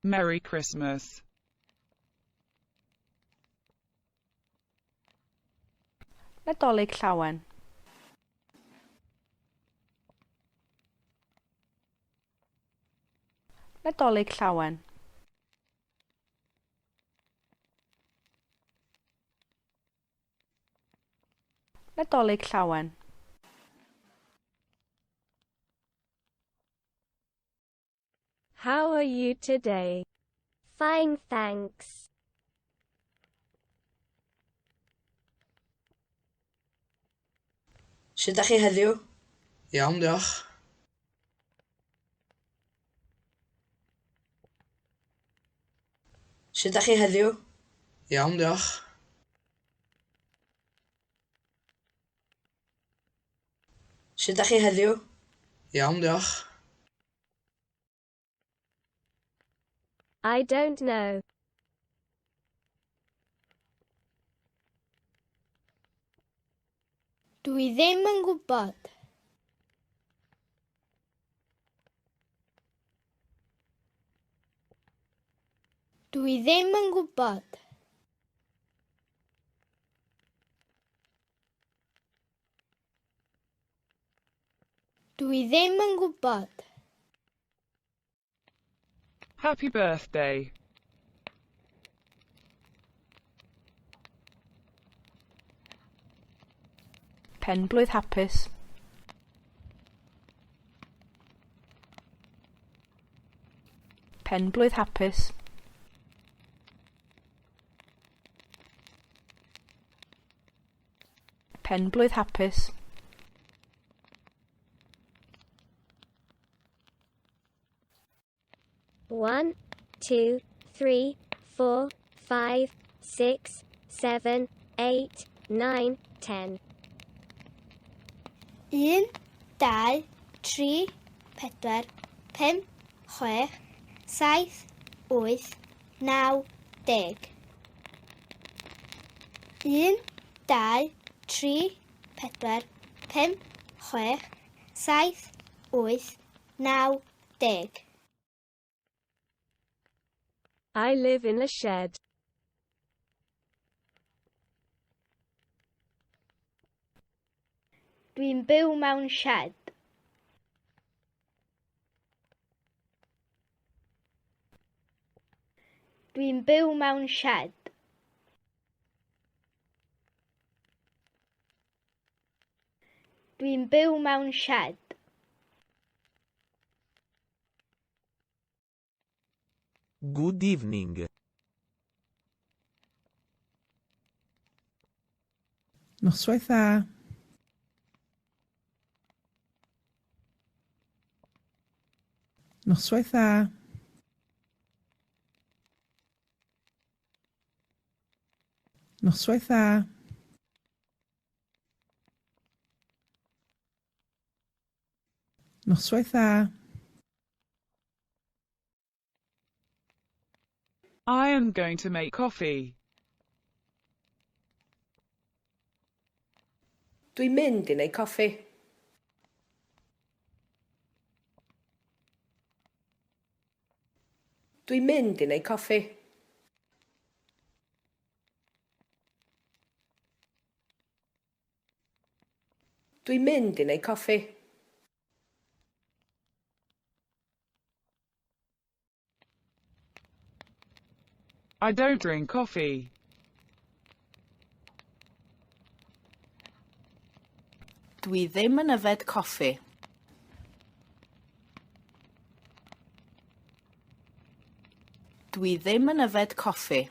Merry Christmas. Nadolig Llawen. Nadolig Llawen. Nadolig Llawen. How are you today? Fine, thanks. Sut ydych chi heddiw? Iawn, diolch. Sut ydych chi heddiw? Iawn, diolch. Sut ydych chi heddiw? Iawn, diolch. I don't know. Dwi ddim yn gwybod. Dwi ddim yn gwybod. Dwi ddim yn gwybod. Happy birthday. Penblwydd hapus. Penblwydd hapus. Penblwydd hapus. 1, 2, 3, 4, 5, 6, 7, 8, 9, 10. 1, 2, 3, 4, 5, 6, 7, 8, 9, 10. 1, 2, 3, 4, 5, 6, 7, 8, 9, 10. I live in a shed. Dwi'n byw mewn sied. Dwi'n byw mewn sied. Dwi'n byw mewn sied. Good evening. Noswaith dda. Noswaith dda. Noswaith dda. Noswaith dda. I am going to make coffee. Dwi'n mynd i wneud coffi. Dwi'n mynd i wneud coffi. Dwi'n mynd i wneud coffi. I don't drink coffee. Dwi ddim yn yfed coffi. Dwi ddim yn yfed coffi.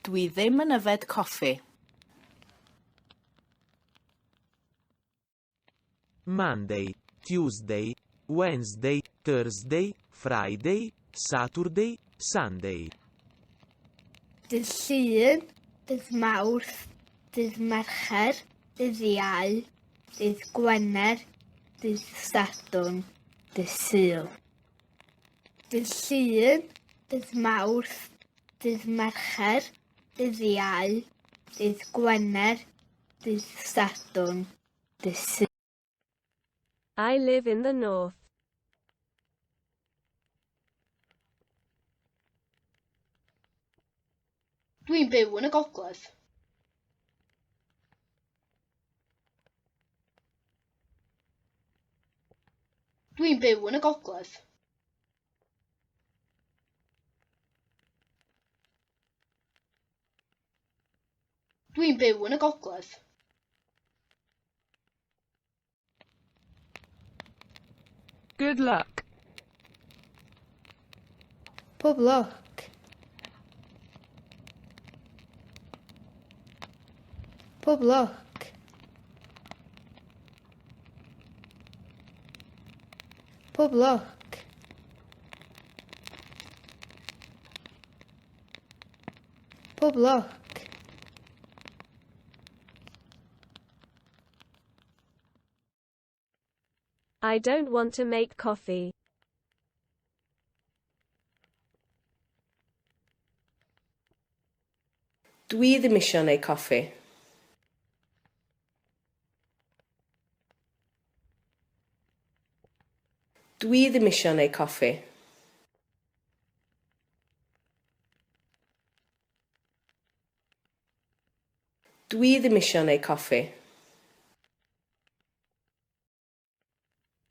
Dwi ddim yn yfed coffi. Monday, Tuesday, Wednesday, Thursday, Friday, Saturday, Sunday. Dydd Llun, dydd Mawrth, dydd Mercher, dydd Iau, dydd Gwener, dydd Sadwrn, dydd Sul. Dydd Llun, dydd Mawrth, dydd Mercher, dydd Iau, dydd Gwener, dydd Sadwrn, dydd Sul. I live in the north. Dwi'n byw yn y gogledd. Dwi'n byw yn y gogledd. Dwi'n byw yn y gogledd. Good luck. Pob lwc. Pob lwc. Pob lwc. Pob lwc. I don't want to make coffee. Dwi ddim isio neud coffi. Dwi ddim isio neud coffi. Dwi ddim isio neud coffi.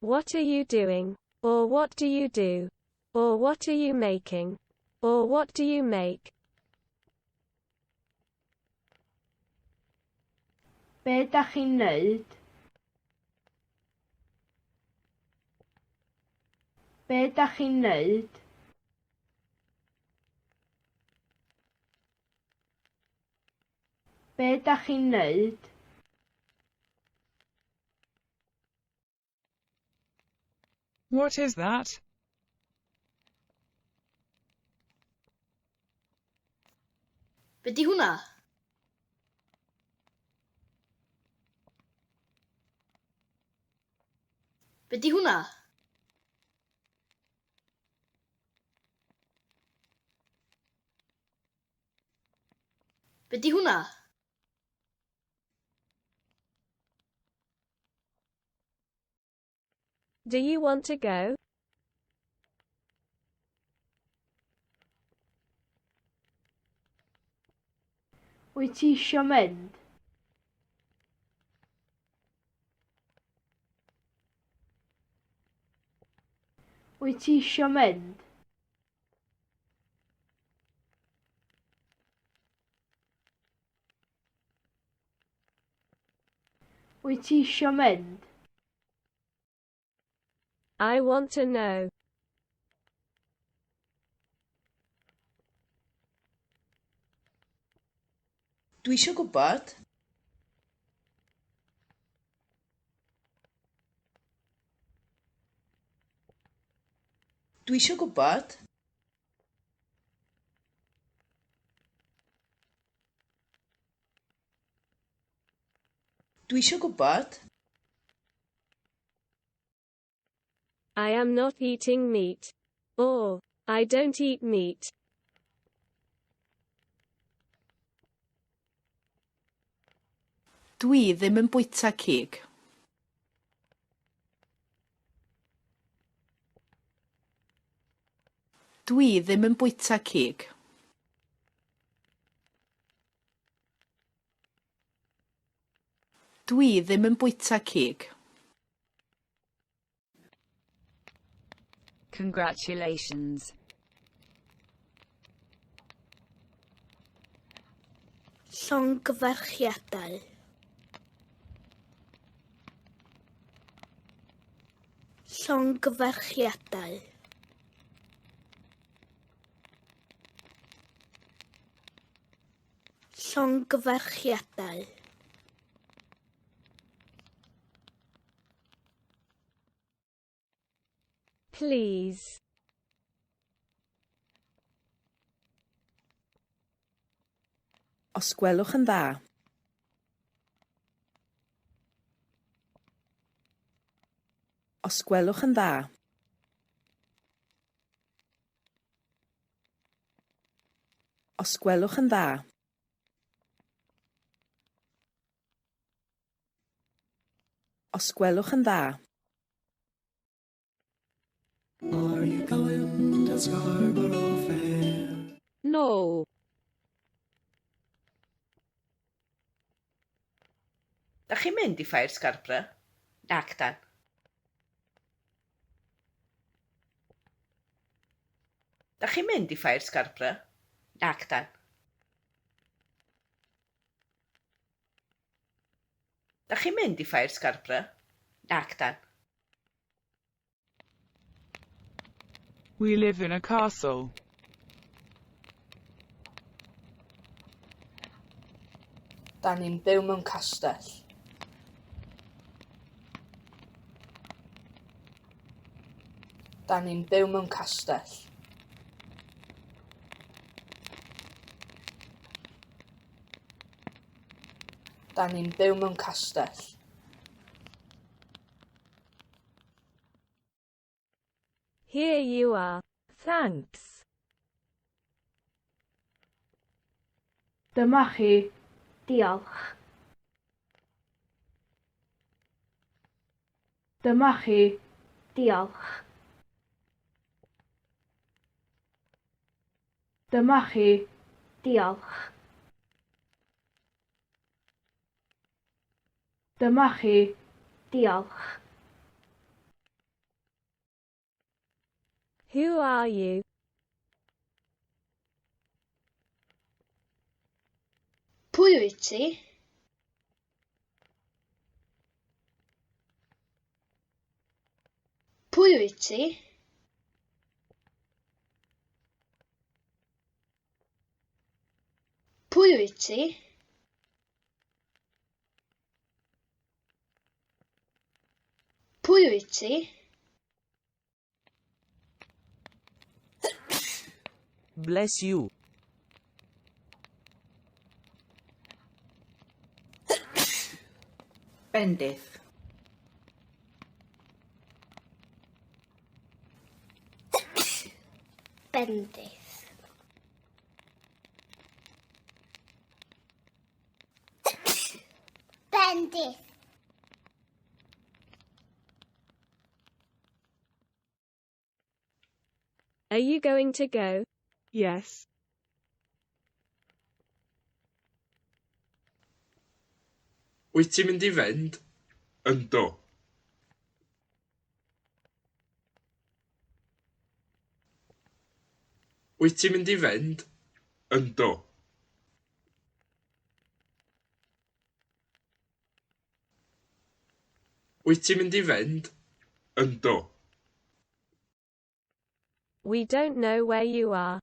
What are you doing? Or what do you do? Or what are you making? Or what do you make? Be dach chi'n neud? Be dach chi'n neud? Be dach chi'n neud? What is that? Be di hwnna? Be di hwnna? Be di hwnna? Do you want to go? Wyt ti isio mynd? Wyt ti isio mynd? Wyt ti isio mynd? I want to know. Dwi isio gwybod. Dwi isio gwybod. Dwi isio gwybod. I am not eating meat. Or, I don't eat meat. Dwi ddim yn bwyta cig. Dwi ddim yn bwyta cig. Dwi ddim yn bwyta cig. Congratulations. Llongyfarchiadau. Llongyfarchiadau. Llongyfarchiadau. Please. Os gwelwch yn dda. Os gwelwch yn dda. Os gwelwch yn dda. Os gwelwch yn dda. Are you going to Scarborough Fair? No. Dach chi'n mynd i Ffair Scarborough? Nac 'dan. Dach chi'n mynd i Ffair Scarborough? Nac 'dan. Dach chi'n mynd i Ffair Scarborough? Nac 'dan. We live in a castle. Da ni'n byw mewn castell. Da ni'n byw mewn castell. Da ni'n byw mewn castell. Here you are. Thanks. Dyma chi. Diolch. Dyma chi. Diolch. Dyma chi. Diolch. Dyma chi. Diolch. Who are you? Pwy wyt ti? Pwy wyt ti? Pwy wyt ti? Pwy wyt ti? Bless you. Bendith. Bendith. Bendith. Are you going to go? Yes. Wyt ti'n mynd i fynd? Yndw. Wyt ti'n mynd i fynd? Yndw. Wyt ti'n mynd i fynd? Yndw. We don't know where you are.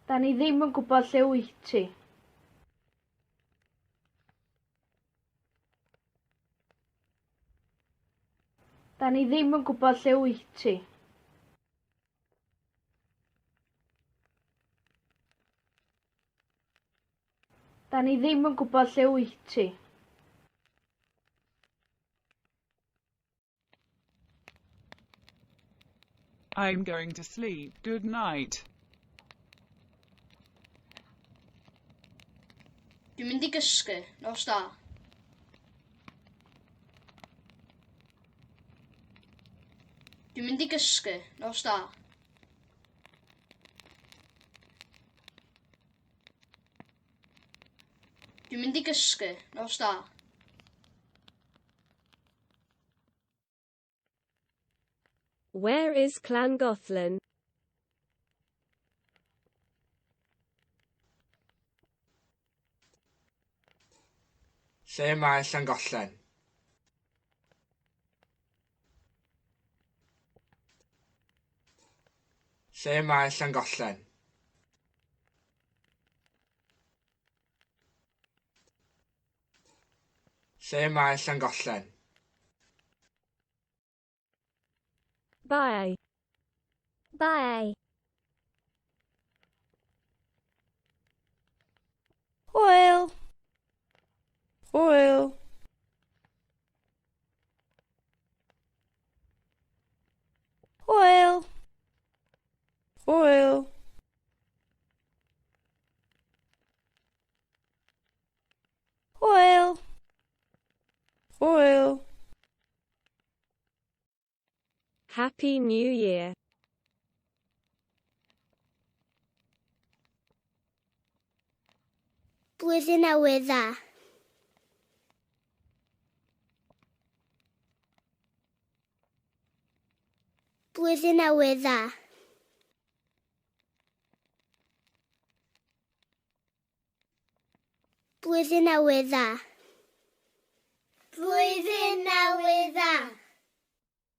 Da ni ddim yn gwybod lle wyt ti. Da ni ddim yn gwybod lle wyt ti. Da ni ddim yn gwybod lle wyt ti. I'm going to sleep. Good night. Dwi'n mynd i gysgu. Nos da. Dwi'n mynd i gysgu. Nos da. Dwi'n mynd i gysgu. Nos da. Where is Llangollen? Lle mae Llangollen? Lle mae Llangollen? Lle mae Llangollen? Bye. Bye. Hwyl. Hwyl. Hwyl. Hwyl. Hwyl. Hwyl. Happy New Year. Blwyddyn Newydd Dda. Blwyddyn Newydd Dda. Blwyddyn Newydd Dda. Blwyddyn Newydd Dda.